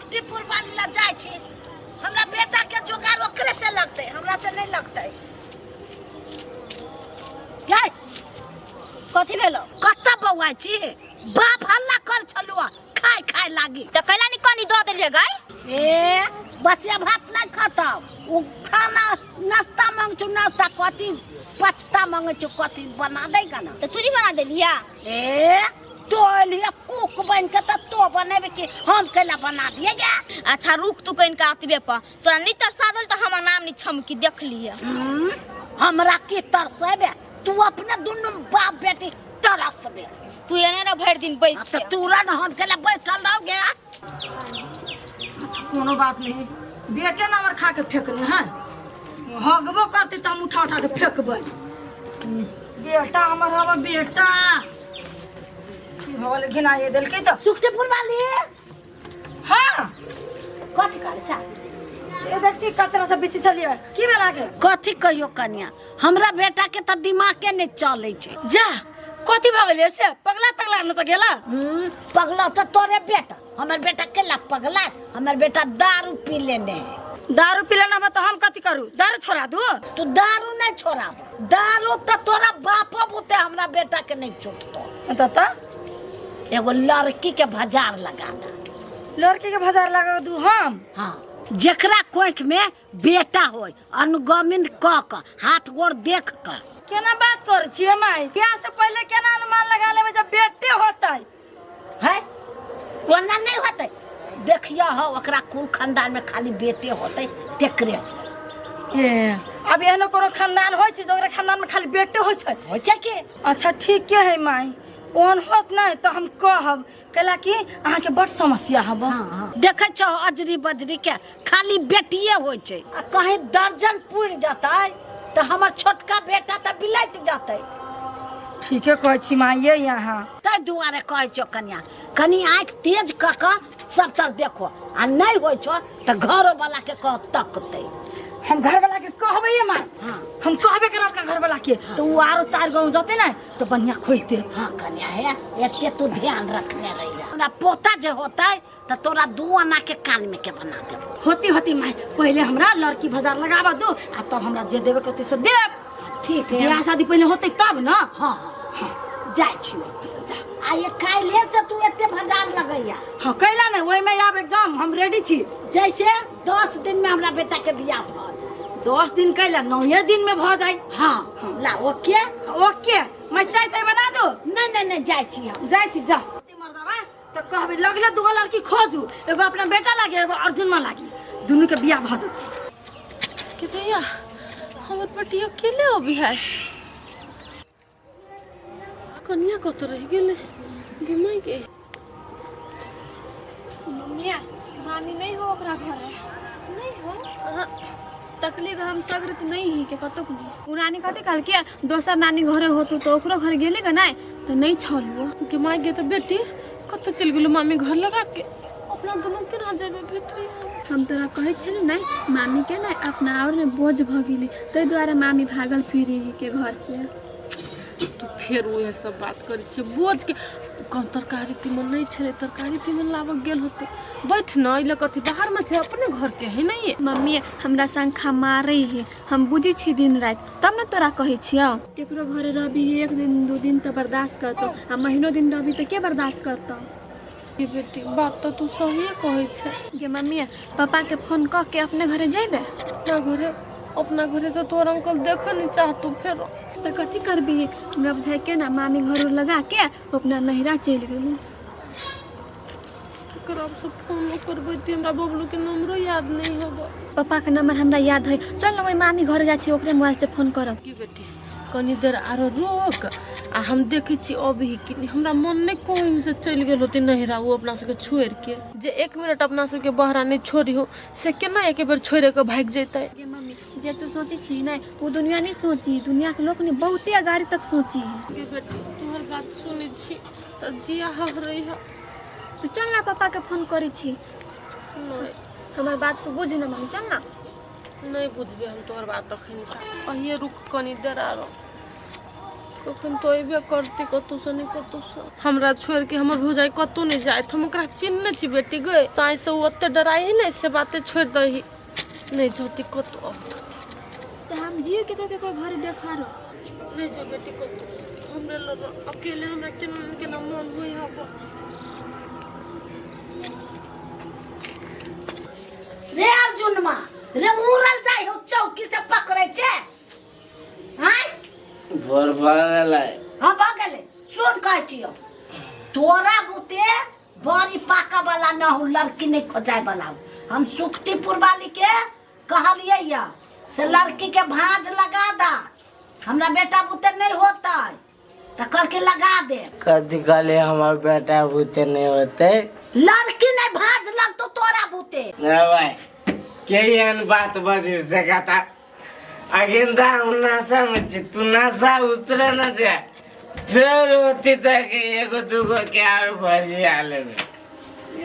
सुखटीपुर वाली लग जाइ छी। हमरा बेटा के जोगार ओकरे से लगतै, हमरा से नहीं लगतै। गै कथी भेलो? कतऽ बौआइ छी? बाप हल्ला कर छलु खाय खाय लागी। तऽ कैला नी कनी दऽ देलियै गै? ए बसिया भात नहीं खतौ, उ खाना नाश्ता मांग छु, नाश्ता कथी पचता मांगे छु, कथी बना देगा ना? तऽ तू नहीं बना देलिया? ए तो एलिया कुक बन के, तऽ तो बनेबे कि हम कैला बना दिए गे? अच्छा रुक तू कनि का अतबे पर, तोरा नहीं तरसा देल तऽ हमर नाम नहीं छमकी देख लिहे। हमरा की तरसेबे, तू अपने दुनू बाप बेटी तरसबे। तू एने रह भरि दिन बैस के। तऽ तुरंत हम केला बैठल रहो गे। अच्छा कोनो बात नहीं, बेटे ना हमर खा के फेंकने है, हगबो करते तो हम उठा उठा के फेंकबै। बेटा हमर हमर बेटा की भऽ गेलै? घिनाइए देलकै तऽ। सुखटीपुर वाली। हाँ। कथी करै छ? ए देखी कचरा सब बिछि छलियै, की भेल अहाँके? कथी कहियो कनिया, हमरा बेटा के तऽ दिमागे नहि चलै छै। जा कथी भऽ गेलै से? पगला तगला न तऽ गेला? पगला तऽ तोरे बेटा, हमर बेटा केला पगला? हमर बेटा दारू पी लेने है। दारू पी लेना तऽ हम कथी करू? दारू छोड़ा दू? तू दारू नहीं छोड़ाब, दारू तऽ तोरा बापो बुते हमरा बेटा के नहीं छूटतो। तऽ एगो लड़की के बाजार लगा दा। लड़की के बाजार लगा दू हम? हाँ, जेकरा कोख में बेटा होय, अनुगमन क क हाथ गोड़ देख क। केना बात करै छियै माय? बियाह से पहिले केना अनुमान लगा लेबै जब बेटे होतै? है ओना नहीं होतै, देखियो हो ओकरा कुल खानदान में खाली बेटे होतै तेकरे से। ए अब एहनो कोनो खानदान होइ छै जे ओकरा खानदान में खाली बेटे होइ छै? होइ छै की? अच्छा ठीक के है माय, ओहन होत नहीं तो हम कहब, कैला कि अहाँके बड़ समस्या हब। हाँ, देखै छौ अजरी बजरी के खाली बेटिए होइ छै, आ कहीं दर्जन पुरि जतै तऽ हमर छोटका बेटा तऽ बिलटि जतै। ठीके कहै छी माँ ये यहाँ। ताहि दुआरे कहै छियौ कनिया, कनि आँखि तेज कऽ कऽ सब तर देखो, आ नहि होइ छौ तऽ घरो वाला के कह तकतै। हम घरवाला के कहबै ये माँ। हाँ। हम कहबे करब अपना घरवाला के, तो उ आरो 4 गाँव जतै ने तो बढ़िया खोज देत। हाँ कन्या हे, एते तू ध्यान रखने रहिया, हमरा पोता जे होतै तऽ तोरा 2 आना के कान में के बना देबो। होती होती माय, पहले हमरा लड़की बाजार लगाबा दो आ तब हमरा जे देबे के होतै से देब। ठीक है। बियाह शादी पहले होतै तब ना। हाँ, हाँ, जाइ छी। जा। आ ये काल्हे से तू एते बाजार लगैया। हाँ कैला नहीं, ओहि में आब एकदम हम रेडी छी। जैसे 10 दिन में हमरा बेटा के बियाह भऽ जाए। 10 दिन कैला 9 दिन में भऽ जाए। हाँ, ला ओके। ओके मैं चाय ताय बना दू? नहीं नहीं नहीं, जाइ छी हम। जाइ छी जा। मर्दवा तो कहबे लगले दूगो लड़की खोजू, एगो अपना बेटा लागे एगो अर्जुन में लागे, दुनू के बियाह भऽ जेतै। के भैया हमर बेटी अकेले अभी है, कनिया कत रह गेलै गे माय गे। मम्मिया मामी नहीं हो ओकरा घरे? नहीं हो। अहाँ तकली हम सगरे तो नहीं ही के कतौ नहीं। उ नानी कथी कहलकै दोसर नानी घरे होतौ तो ओकरो घर गेली गे नहीं तो नहीं छलू। गे माय गे, तो बेटी कतौ चलि गेलौ मामी घर लगा के, अपना दुनू केना जेबै बेटी? हम तोरा कहै छलु नहीं मामी के नहीं अपना और ने बोझ भऽ गेलै ताहि दुआरे मामी भागल फिरी के घर से। तू फेर उहे सब बात करै छै, बोझ के कम तरकारी तीमन नहीं छलै, तरकारी तीमन लाबऽ गेल होतै। बैठ न, एहि लए कथी बाहर में छै, अपने घर के है नहीं। मम्मी हमरा संग खमारै है, हम बुझै छी दिन राति तब ने तोरा कहै छियौ। केकरो घरे रहबी 1 दिन 2 दिन तऽ बर्दाश्त करतौ, आ महीनो दिन रहबी तऽ के बर्दाश्त करतौ? गे बेटी बात तऽ तू सहिए कहै छै। गे मम्मी पापा के फोन कऽ के अपने घरे जेबै? अपना घरे? अपना घरे तऽ तोहर अंकल देखऽ नहि चाहतौ फेरो। तऽ कथी करबी, हमरा बुझाइ के ना मामी घर उर लगा के अपना नहिरा चलि गेलू। एकरा से फोन करबै तऽ हमरा बबलू के नंबरो याद नहीं हबो। पापा के नंबर हमरा याद है, चल ना वही मामी घर जाइ छी ओकरे मोबाइल से फोन करब। की बेटी कनी देर आरो रोक, आ हम देखै छी अभी कि नहि। हमरा मन नहि कहीं से चलि गेल होतै नहिरा ओ अपना सबके छोड़ि के, जे 1 मिनट अपना सबके बहरा नहि छोड़िहो से केना एके बेर छोड़ि के भागि जेतै। गे मम्मी जे तू सोचै छी नहि ओ दुनिया नहि सोची, दुनिया के लोक ने बहुते अगाड़ी तक सोची। गे बेटी तोहर बात सुनै छी तऽ जिया हहरै है। तू चल ना पापा के फोन करै छी। नहीं। हमर बात तू बुझ ना मम्मी, चल ना। नहीं बुझबे हम तोहर बात अखन, अहिए रुक कनी देर आरो। कखन तो अयबे करती कतौ से नहीं कतौ से। हमरा छोड़ के हमर भौजाई कतौ नहीं जाए, हम ओकरा चिन्हने छी बेटी गए, ताहि से ओ ओते डराई है ने, से बाते छोड़ दही नहीं जती कतौ अब तो। तऽ हम जियो केकरो केकरो घर देखा रो। नहीं जो बेटी कतौ, हमरे लग अकेले हमरा केना न केना मन होई हब। रे अर्जुन माँ रे उड़ल जाइ हो चौकी से पकड़ै छै। आँय भोर भऽ गेलै। हाँ भऽ गेलै। सुन कहै छियौ, तोरा बुते बड़ी पाका वाला न हो, लड़की नहीं खोजाय वाला हो। हम सुखटीपुर वाली के कहलियै या से लड़की के भांज लगा दा, हमरा बेटा बुते नहीं होता है, तो कहलकै लगा दे। कथी कहले हमर बेटा बुते नहीं होते? लड़की नहीं भांज लगतो तोरा बुते। ना भाई के एहन बात बजी सकता? अगिंदा हम नशा में छी, तू नशा उतरे न दे, फेर होती तक एगो दूगो के आर भजिया लेबे।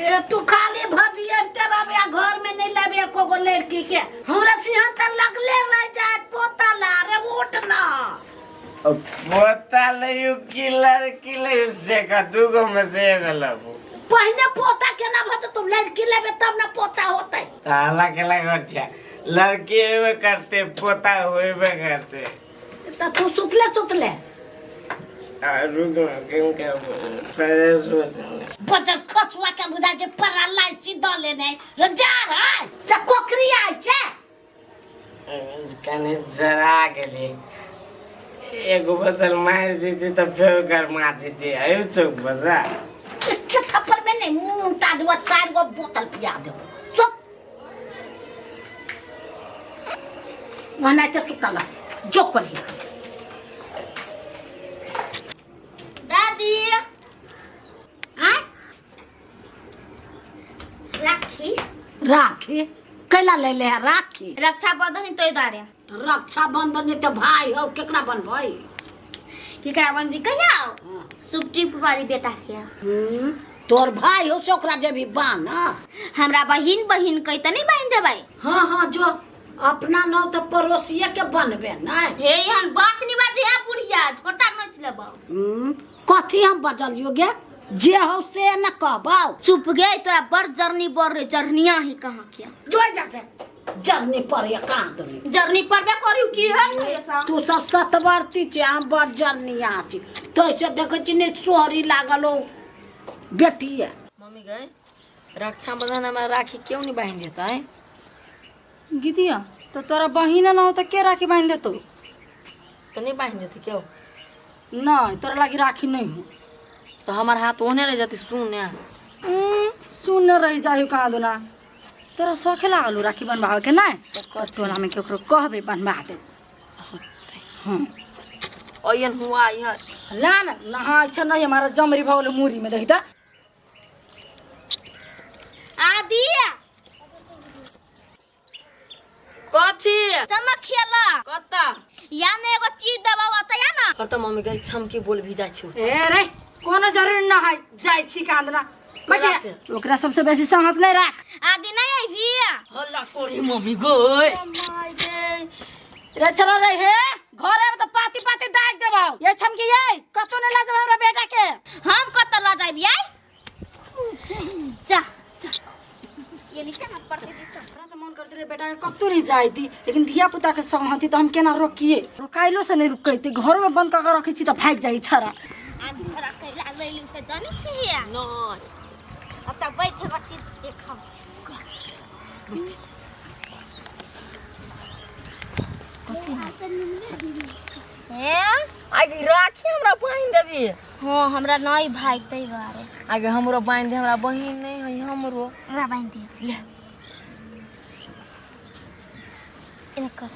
ए तू खाली भजिए तेरा बिया घर में नहीं लेबे एको गो लड़की के। हमरा सिंह त लगले रह जाए पोता ला। रे उठ ना। अब पोता लयू की लड़की लयू से का दूगो में से एगो लेबू। पहिने पोता केना भत, तू लड़की लेबे तब ना पोता होतै। ताला केला कर छै, लड़की होबे करते पोता होबे करते। त तू सुतले सुतले रुक ना, किन के पहले सोच। बजर खसुआ के बुझा जे परा लाइची द लेने रे जा रे से कोकरी आइ छै। कनी जरा गेली, एगो बोतल मारि देती तऽ फेर गरमा जेती। आयु चौक बजा एक थप्पड़ में नहीं मुंह उल्टा देबो, 4 गो बोतल पिया देबो। सुत ओनाहिते सुतल जो करिया। दादी आय राखी। राखी कैला ले ले राखी? रक्षाबंधन तो दारे। रक्षाबंधन तो भाई हो केकरा बनबै? केकरा बनबी कहिया? सुपटी वाली बेटा के। तोर भाई हो से ओकरा जेबी बान। हमरा बहिन बहिन कहि त नहीं बांध देबै। हाँ हाँ जो अपना न तो पड़ोसिए के बनबे नहीं। हे एहन बात नहीं बाजे है बुढ़िया, छोटा नोच लेबौ। कथी हम बजलियो गे? जे हो से न कहबौ। चुप गे, तोरा बड़ जरनी बड़ रे, जरनिया ही कहाँ के जो जा से जरनी पर ये कहाँ दनी जरनी परबे करियो की हन कहियो। तू सब सतवर्ती छे, हम बड़ जरनिया छी। तो ऐसे देखै छी ने सोहरी लागल हो बेटी है। मम्मी गए रक्षाबंधन हमारा राखी क्यों नहीं बांध देता है? गिदिया तो तोरा बहिन न हो तो के राखी बांध देतो? तो नहीं बांध देते क्यों? नहीं तोरा लागी राखी नहीं हो तो हमार हाथ ओने रह जाती सुन सुन रह जायो कहाँ दोना। तोरा शौक लागल राखी बनवावे के नहीं? टोला में केकरो कहबे बनवा दे। हाँ ओयन हुआ यहाँ ना ना ना। हाँ अच्छा नहीं हमारा जमरी भगल मुरी में देखता। आदि कथी चना खेला कत्ता या ने एगो चीज दबाव त या ना। हर त मम्मी गई छमकी बोल भी जाइ छु। ए रे कोनो जरूरी न है जाइ छी कांदना बैठ। ओकरा सबसे बेसी संगत नहीं राख। आदि नहीं आई भी हल्ला कोरी मम्मी गई रे छरा रे हे घरे में त पाती पाती दाग देबाउ। ये छमकी ये कतो न ला जब हमरा बेटा के। हम कत ल जाइब याई? जा ये नीचे ना पड़ते दिस। हमरा त मन करते रे बेटा के कतो नहीं जाइती, लेकिन धिया पुता के संग हती त हम केना रोकिए? रोकाइलो से नहीं रुकैती, घर में बंद कर के रखै छी त भाग जाइ छरा। आदि तोरा कैला लैली से जानी छी या नहीं? अब त बैठ के चीज देखब छी। हे आगे राखी हमरा बांध देबी? हां हमरा नहीं भाई तै बारे। आगे हमरो बांध दे, हमरा बहिन नहीं है हमरो। हमरा बांध दे ले एने कर।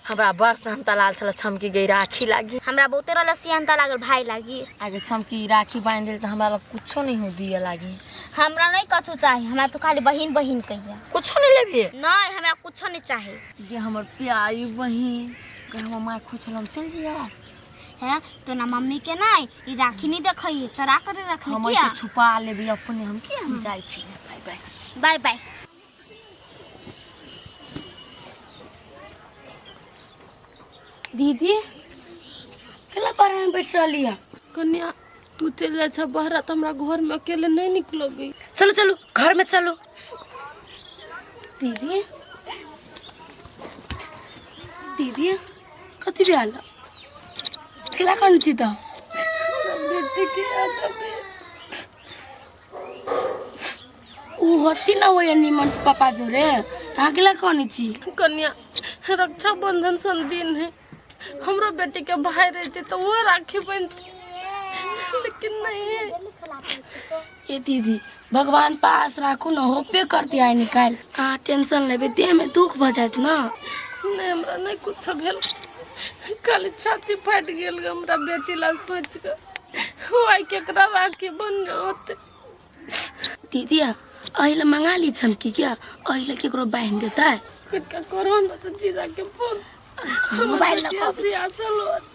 हमरा बड़ सहनता लाल छल छमकी गई राखी लागी। हमरा बहुते रहल सिहनता लागल भाई लागी। आगे छमकी राखी बांध देल त हमरा लग कुछो नहीं हो दिया लागी। हमरा नहीं कछु चाही, हमरा तो खाली बहिन बहिन कहिया। कुछो नहीं लेबी? नहीं हमरा कुछो नहीं चाही। गे हमर प्यारी बहिन के हमर मां खोजल हम चल जिया है तो ना मम्मी के नहीं ई राखी नहीं देखई, चोरा कर रखली हम किया? के छुपा लेबी अपने। हम की हम जाइ छी। Bye bye. Bye bye. दीदी केला बाहर में बैठ रहली है? कन्या, तू चलि जाइ छ बहरा तऽ हमरा घरमे अकेले नहि नीक लगै। चलो चलो, घर में चलो। दीदी, दीदी, कथी भेल? केला कन छी तऽ? बेटी के याद आबै। उ होती ना होय निमन से पापा जोरे, तऽ अहाँ केला कनै छी? कन्या, रक्षाबंधन सन दिन है, हमरो बेटी के भाई रहते तो वो राखी बनती, लेकिन नहीं है। ए दीदी, भगवान पास राखू न, होबे करती आइ निकालि। अहाँ टेंशन लेबै, देह में दुख भऽ जायत न। नहीं, हमरा नहीं कुछ भेल, खाली छाती फाटि गेल हमरा बेटी ला सोच के, आई केकरा राखी बन होते। दीदी, एहि मंगा ली छम की क्या? एहि केकरो बान्हि देतै। किनका करो न तो जीजा के फोन। मोबाइल लऽ कऽ अबै छी।